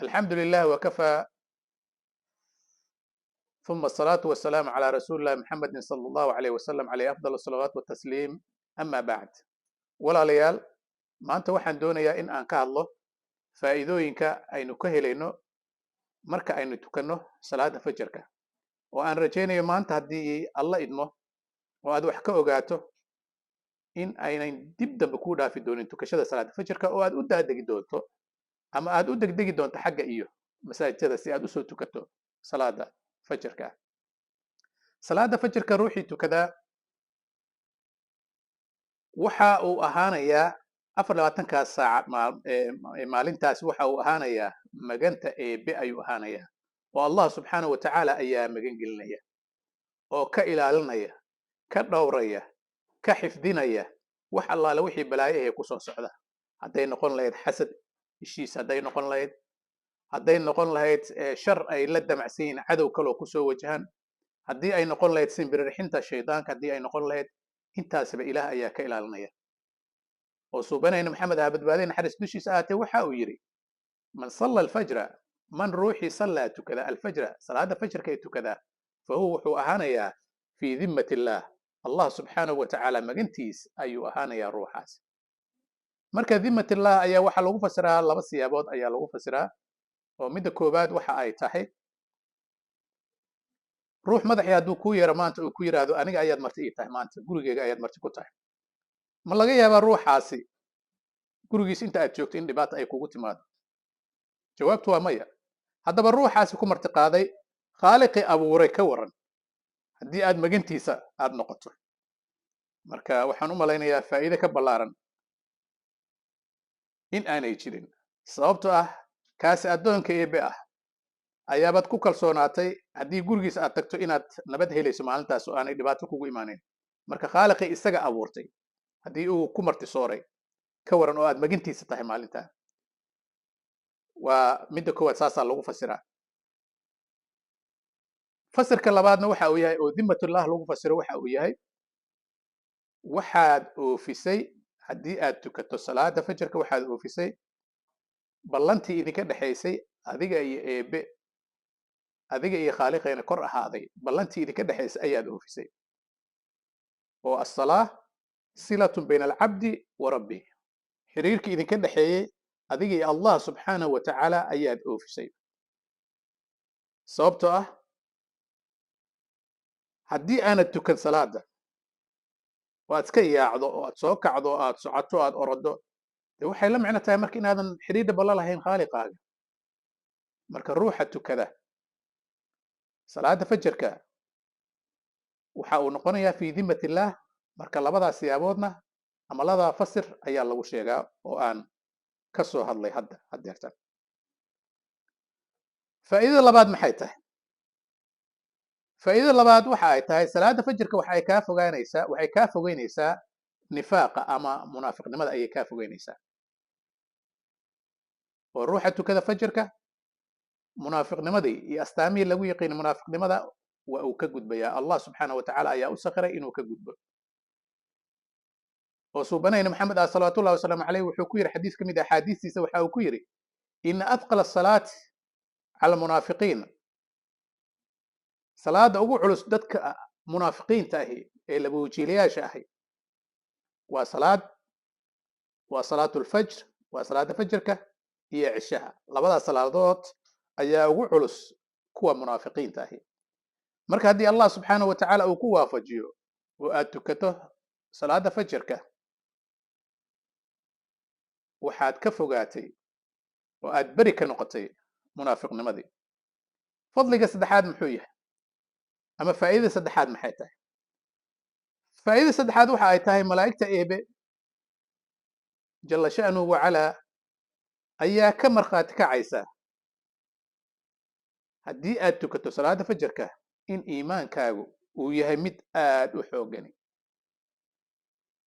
الحمد لله وكفى، ثم الصلاة والسلام على رسول الله محمد صلى الله عليه وسلم، عليه أفضل الصلوات والتسليم. أما بعد، walaalayaal, maanta waxaan doonayaa in aan ka hadlo faa'iidooyinka aynu ka helayno marka aynu tukanno salaada fajarka, oo aan rajaynayo maanta haddii Alla idmo oo aad wax ka ogaato in aynan dib dambe kuu dhaafi doonin tukashada salaada fajarka, oo aad u daadegi doonto ama aad u degdegi doonto xagga iyo masaajidada si aad usoo tukato salaada fajarka. Salaada fajarka ruuxii tukadaa waxa uu ahaanayaa 24-kaas saac maalintaasi waxa uu ahaanayaa maganta Eebe ayuu ahaanayaa, oo Allah subxaanahu wa tacaala ayaa magan gelinaya oo ka ilaalinaya, ka dhowraya, ka xifdinaya wax allaale wixii balaayo ahee kusoo socda, hadday noqon lahayd xasad ishiis, hadday noqon lahayd shar ay la damacsan yihiin cadow kaloo kusoo wajahan, haddii ay noqon lahayd simbiririxinta shaydaanka, haddii ay noqon lahayd, intaasba Ilaah ayaa ka ilaalinaya. Oo suubanayna Maxamed ah, badbaadey naxariis dushiisa ahaatee, waxa uu yidhi: "Man salla alfajra", man ruuxii sallaa tukada alfajra, salaada fajarka ee tukadaa, fa huwa wuxuu ahaanayaa fii dhimmat illaah, Allah subxaanahu wa tacaala magantiis ayuu ahaanayaa ruuxaas. Marka dhimmat illaah ayaa waxaa lagu fasiraa laba siyaabood ayaa lagu fasiraa, oo midda koowaad waxa ay tahay ruux madaxii hadduu kuu yeero maanta uu ku yidhaahdo, "Aniga ayaad marti ii tahay maanta, gurigeyga ayaad marti ku tahay," ma laga yaabaa ruuxaasi gurigiis inta aad joogto in dhibaata ay kugu timaado? Jawaabtu waa maya. Haddaba ruuxaasi ku marti qaaday, Khaaliqii abuuray ka waran haddii aad magantiisa aad noqoto? Marka waxaan u malaynayaa faa'iide ka ballaaran in aanay jirin, sababto ah kaasi addoonka Eebe ah ayaabaad ku kalsoonaatay haddii gurigiisa aad tagto inaad nabad helayso maalintaas oo aanay dhibaato kugu imaanayn. Marka Khaaliqii isaga abuurtay haddii uu ku marti sooray, ka waran oo aad magantiisa tahay maalintaa? Waa midda koowaad, saasaa lagu fasiraa. Fasirka labaadna waxa uu yahay oo dhimmatullah lagu fasiro waxa uu yahay waxaad oofisay haddii aad tukato salaada fajarka, waxaad oofisay ballantii idinka dhexaysay adiga iyo Eebe, adiga iyo Khaaliqeena kor ahaaday, ballantii idinka dhexaysay ayaad oofisay, oo الصلاة صلة بين العبد وربه, xiriirkii idinka dhexeeyey adiga iyo Allah subxaanahu wa tacaala ayaad oofisay, sababtoo ah haddii aanad tukan salaada oo aad iska yaacdo oo aad soo kacdo oo aad socoto o aad orodo, dee waxay la micno tahay marka inaadan xidhiidha balla lahayn Khaaliqaaga. Marka ruuxa tukada salaada fajarka waxa uu noqonayaa fii dhimmat illaah. Marka labadaas siyaaboodna ama labadaa fasir ayaa lagu sheegaa oo aan ka soo hadlay hadda haddeertan. Faa'iidada labaad maxay tahay? Faa'iidada labaad waxa ay tahay salaada fajarka waxa ay kaa fogaanaysaa, waxay kaa fogeynaysaa nifaaqa ama munaafiqnimada ayay kaa fogeynaysaa, oo ruuxa tukada fajarka munaafiqnimadii iyo astaamihii lagu yaqiinay munaafiqnimada waa uu ka gudbayaa. Allah subxaana wa tacaala ayaa u sakhiray inuu ka gudbo, oo suubanayna Maxamed ah salawaatullahi wasalaamu caleyh wuxuu ku yidhi xadiis ka mid ah axaadiistiisa, waxa uu ku yidhi: "إن أثقل الصلاة على المنافقين", salaada ugu culus dadka munaafiqiinta ahi ee labawajiilayaasha ahi waa salaatu lfajr, waa salaada fajarka iyo cishaha. Labadaas salaadood ayaa ugu culus kuwa munaafiqiinta ahi. Marka haddii Allah subxaanahu wa tacaala uu ku waafajiyo oo aad tukato salaada fajarka, waxaad ka fogaatay oo aad beri ka noqotay munaafiqnimadii. Fadliga saddexaad muxuu yahay ama faa'iidada saddexaad maxay tahay? Faa'iidada saddexaad waxa ay tahay malaa'igta Eebe jalla sha'nuhu wacalaa ayaa ka markhaati kacaysa haddii aad tukato salaada fajarka in iimaankaagu uu yahay mid aad u xoogani,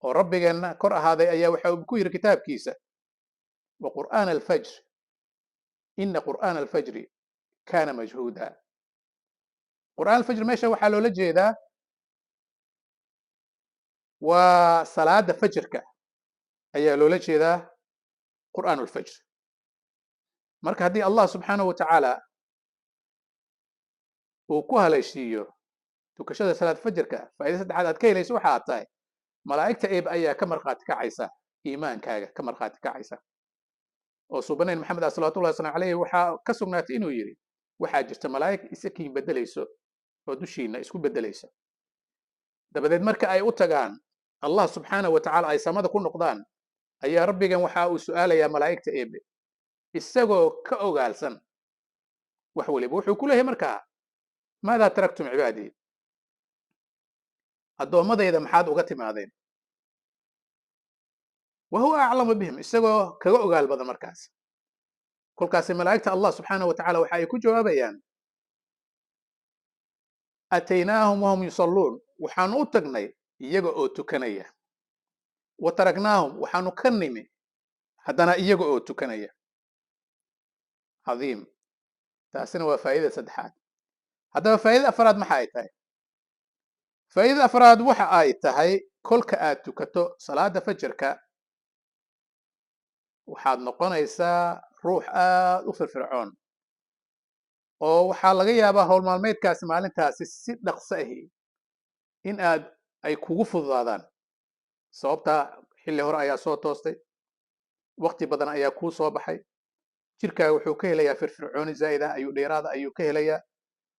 oo Rabbigeenna kor ahaaday ayaa waxa uu ku yidhi kitaabkiisa: "وقرآن الفجر إن قرآن الفجر كان مشهودا". قرآن الفجر meesha waxaa loola jeedaa waa salaada fajarka ayaa loola jeedaa qur'aan ulfajr. Marka haddii Allah subxaanahu wa tacaala uu ku haleeshiiyo tukashada salaad fajarka, faa'iida saddexaad aad ka helayso waxa aad tahay malaa'igta Eebe ayaa ka markhaati kacaysa iimaankaaga, ka markhaati kacaysa. Oo suubanayn Maxamed ah salawatullahi wasalaamu calayhi waxaa ka sugnaatay inuu yidhi: waxaa jirta malaa'ig isakiin beddelayso oo dushiina isku beddelaysa. Dabadeed marka ay u tagaan Allah subxaanahu wa tacaala, ay samada ku noqdaan, ayaa Rabbigan waxa uu su'aalayaa malaa'igta Eebe, isagoo ka ogaalsan wax waliba. Wuxuu ku leeyahay markaa: "Maadaa taraktum cibaadii?" Addoommadayda maxaad uga timaadeen? Wa huwa aclamu bihim, isagoo kaga ogaal badan. Markaas kolkaasi malaa'igta Allah subxaanahu wa tacala waxa ay ku jawaabayaan: "Ataynaahum wahum yusalluun," waxaanu u tagnay iyaga oo tukanaya. "Wa taraknaahum," waxaanu ka nimi haddana iyaga oo tukanaya. Cadiim. Taasina waa faa'idada saddexaad. Haddaba faa'idada afraad maxa ay tahay? Faa'idada afraad waxa ay tahay, kolka aad tukato salaada fajarka, waxaad noqonaysaa ruux aad u firfircoon, oo waxaa laga yaabaa howl maalmeedkaasi maalintaasi si dhaqso ahi in aad ay kugu fududaadaan. Sababtaa, xilli hore ayaa soo toostay, waqti badan ayaa kuu soo baxay, jirkaaga wuxuu ka helayaa firfircooni zaa'id ah ayuu, dheeraada ayuu ka helayaa.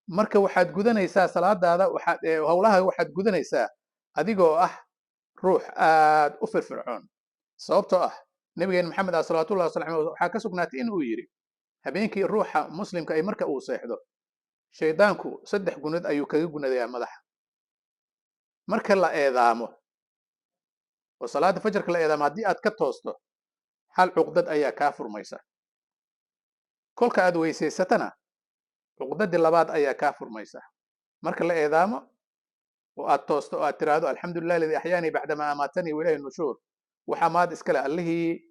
Marka waxaad gudanaysaa salaadaada, waxaad howlaha waxaad gudanaysaa adigoo ah ruux aad u firfircoon. Sababtoo ah Nabigeena Maxamed ah salawatullahi wasalam aleyh waxaa ka sugnaatay in uu yidhi: habeenkii ruuxa muslimka ay marka uu seexdo, shaydaanku saddex gunad ayuu kaga gunadayaa madaxa. Marka la eedaamo oo salaada fajarka la eedaamo, haddii aad ka toosto, hal cuqdad ayaa kaa furmaysa. Kolka aad weysaysatana, cuqdadii labaad ayaa kaa furmaysa. Marka la eedaamo oo aad toosto oo aad tiraahdo: "Alxamdulilah alladii axyaanii bacdamaa amaatanii wa ilayhi nushuur," waxaa maad iskale Allihii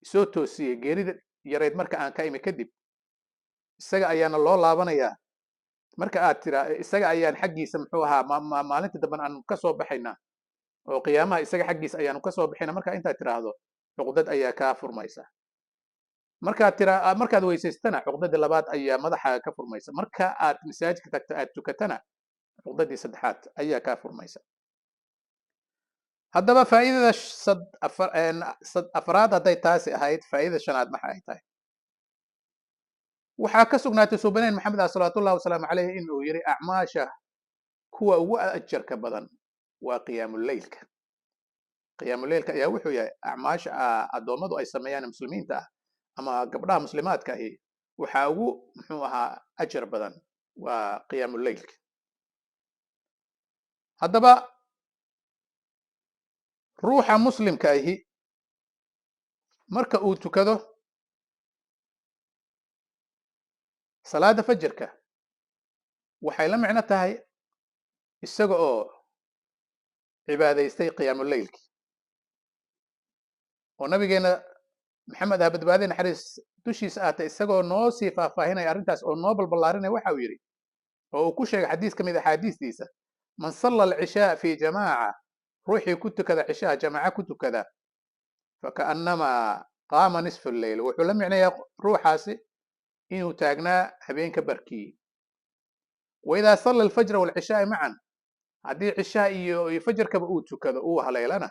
soo toosiyey geerida yarayd marka aan ka imi kadib, isaga ayaana loo laabanayaa. Marka aad tira, isaga ayaan xaggiisa, muxuu ahaa, maalinta damben aanu ka soo baxaynaa, oo qiyaamaha isaga xaggiisa ayaanu ka soo baxaynaa. Marka intaad tiraahdo, cuqdad ayaa kaa furmaysa. Markaad tira, markaad weysaystana, cuqdadii labaad ayaa madaxaaga ka furmaysa. Marka aad masaajidka tagto, aad tukatana, cuqdadii saddexaad ayaa kaa furmaysa. Haddaba faa'iidada afraad hadday taasi ahayd, faa'idada shanaad maxa ay tahay? Waxaa ka sugnaatay suubanayn Maxamed ah salawaatullahi wasalaamu caleyh in uu yidhi: acmaasha kuwa ugu ajarka badan waa qiyaamuleylka. Qiyaamuleylka ayaa wuxuu yahay acmaasha addoommadu ay sameeyaan, muslimiinta ah ama gabdhaha muslimaadka ahi, waxaa ugu, muxuu ahaa, ajar badan waa qiyaamuleylka. Haddaba ruuxa muslimka ahi marka uu tukado salaada fajarka, waxay la micno tahay isaga oo cibaadaystay qiyaamuleylki. Oo Nabigeena Maxamed ah, badbaadi naxariis dushiisa aatay, isagoo noo sii faahfaahinaya arrintaas oo noo balballaarinaya, waxa uu yidhi oo uu ku sheegay xadiis ka mid axaadiistiisa: "Man salla alcishaa fi jamaaca," ruuxii ku tukada cishaha jamaaca ku tukada, "fakaannamaa qaama nisfu lleyl," wuxuu la micnayaa ruuxaasi inuu taagnaa habeenka barkii. "Waidaa salla alfajra walcishaaa macan," haddii cishaha iyo fajarkaba uu tukado, uu haleelana,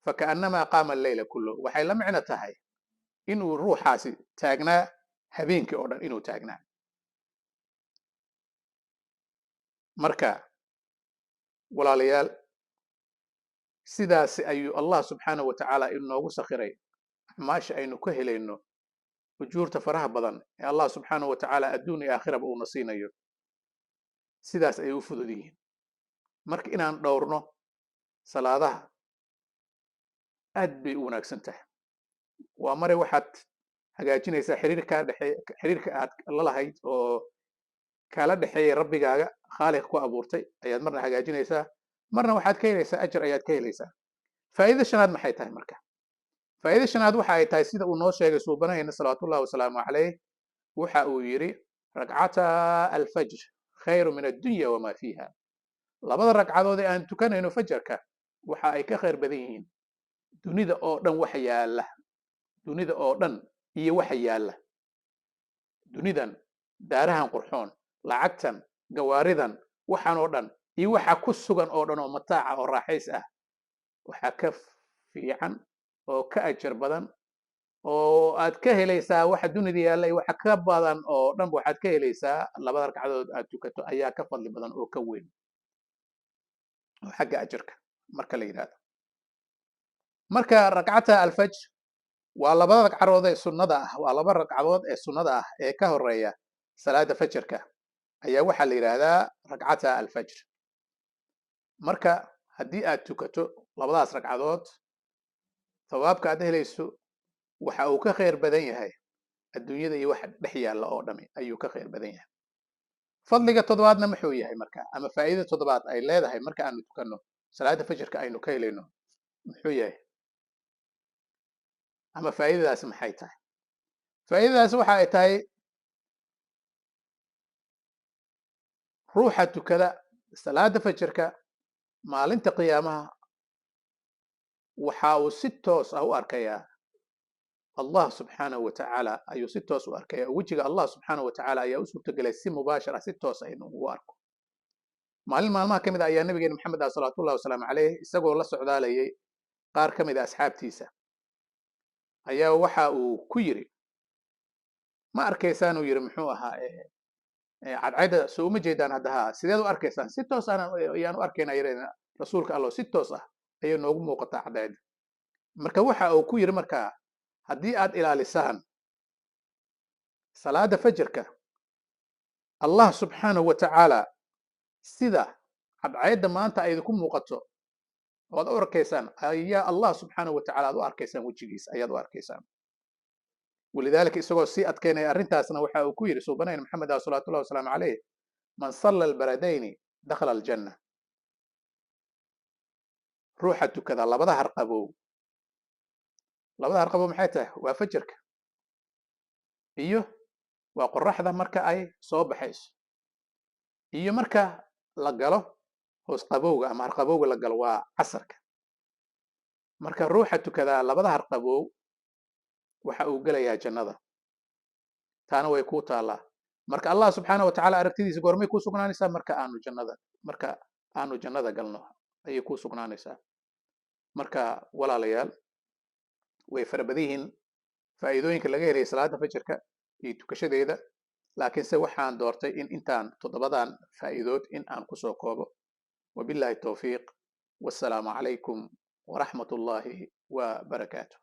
"fakaannamaa qaama alleyla kullu," waxay la micno tahay inuu ruuxaasi taagnaa habeenkii oo dhan inuu taagnaa. Marka walaalayaal, sidaasi ayuu Allah subxaanahu wa tacaala inoogu sakhiray acmaasha aynu ka helayno ujuurta faraha badan ee Allah subxaanahu wa tacaala adduun iyo aakhiraba uuna siinayo. Sidaas ayay u fudud yihiin. Marka inaan dhowrno salaadaha aad bay u wanaagsan tahay. Waa mare waxaad hagaajinaysaa xiriirkaa dhexe, xiriirka aad la lahayd oo kaala dhexeeyay Rabbigaaga Khaaliq ku abuurtay ayaad marna hagaajinaysaa, marna waxaad ka helaysaa ajar ayaad ka helaysaa. Faa'idada shanaad maxay tahay? Marka faa'idada shanaad waxa ay tahay, sida uu noo sheegay suubanahayna salawaatullahi wasalaamu calayh, waxa uu yidhi: "Ragcata alfajr khayru min addunya wamaa fiiha." Labada ragcadood ee aan tukanayno fajarka waxa ay ka khayr badan yihiin dunida oo dhan waxa yaala, dunida oo dhan. Iyo waxa yaalla dunidan, daarahan qurxoon, lacagtan, gawaaridan, waxaan oo dhan iyo waxa ku sugan oo dhan oo mataaca oo raaxays ah, waxaa ka fiican oo ka ajar badan oo aad ka helaysaa waxa dunida yaalla iyo waxa ka badan oo dhanba waxaad ka helaysaa labada ragcadood aad tukato ayaa ka fadli badan oo ka weyn oo xagga ajarka marka la yidhahdo. Marka ragcata alfajr waa labada ragcadood ee sunnada ah, waa laba ragcadood ee sunnada ah ee ka horeeya salaada fajarka ayaa waxaa la yidhaahdaa ragcata alfajr. Marka haddii aad tukato labadaas ragcadood, thawaabka aad helayso waxa uu ka khayr badan yahay adduunyada iyo waxa dhex yaalla oo dhami ayuu ka khayr badan yahay. Fadliga toddobaadna muxuu yahay marka, ama faa'iidada toddobaad ay leedahay marka aanu tukanno salaada fajarka aynu ka helayno muxuu yahay, ama faa'iidadaasi maxay tahay? Faa'iidadaasi waxa ay tahay ruuxa tukada salaada fajarka maalinta qiyaamaha waxa uu si toos ah u arkayaa Allah subxaanahu wa tacaala, ayuu si toos u arkaya. Wejiga Allah subxaanahu wa tacaala ayaa u suurtagelay si mubaashir ah, si toos ah inuu ugu arko. Maalin maalmaha ka mid ah ayaa nabigeena Maxamed ah salawaatullahi wasalaamu caleyh isagoo la socdaalayay qaar ka mid ah asxaabtiisa ayaa waxa uu ku yiri, ma arkaysaan uu yiri muxuu ahaa cadceedda soo uma jeedaan hadda, haa sideed u arkaysaan? Si toos ah ayaan u arkaynaa yireen rasuulka Allah, si toos ah ayay noogu muuqataa cadceedda. Marka waxa uu ku yiri markaa, haddii aad ilaalisaan salaada fajarka, Allah subxaanahu wa tacaala sida cadceedda maanta ay idinku muuqato oo aad u arkaysaan ayaa Allah subxaanahu wa tacaala aad u arkaysaan, wejigiisa ayaad u arkaysaan. Walidaalika isagoo sii adkeynaya arrintaasna waxa uu ku yidhi suubanayn Maxamed ah salawaatullahi wasalaamu caleyh, man salla albaradayni dakhala aljanna. Ruuxa tukada labada harqabow, labada harqabow maxay tahay? Waa fajarka iyo waa qoraxda marka ay soo baxayso iyo marka la galo hoos qabowga ama harqabowga la galo, waa casarka. Marka ruuxa tukadaa labada harqabow waxa uu gelayaa jannada, taana way kuu taallaa. Marka Allah subxaanahu wa tacaala aragtidiisa goormay kuu sugnaanaysaa? Marka aanu jannada, marka aanu jannada galno ayay kuu sugnaanaysaa. Marka walaalayaal, way fara badan yihiin faa'iidooyinka laga helaya salaada fajarka iyo tukashadeeda, laakiinse waxaan doortay in intaan toddobadan faa'iidood in aan kusoo koobo. Wabillahi towfiiq, wassalaamu calaykum waraxmat ullaahi wa barakaatu.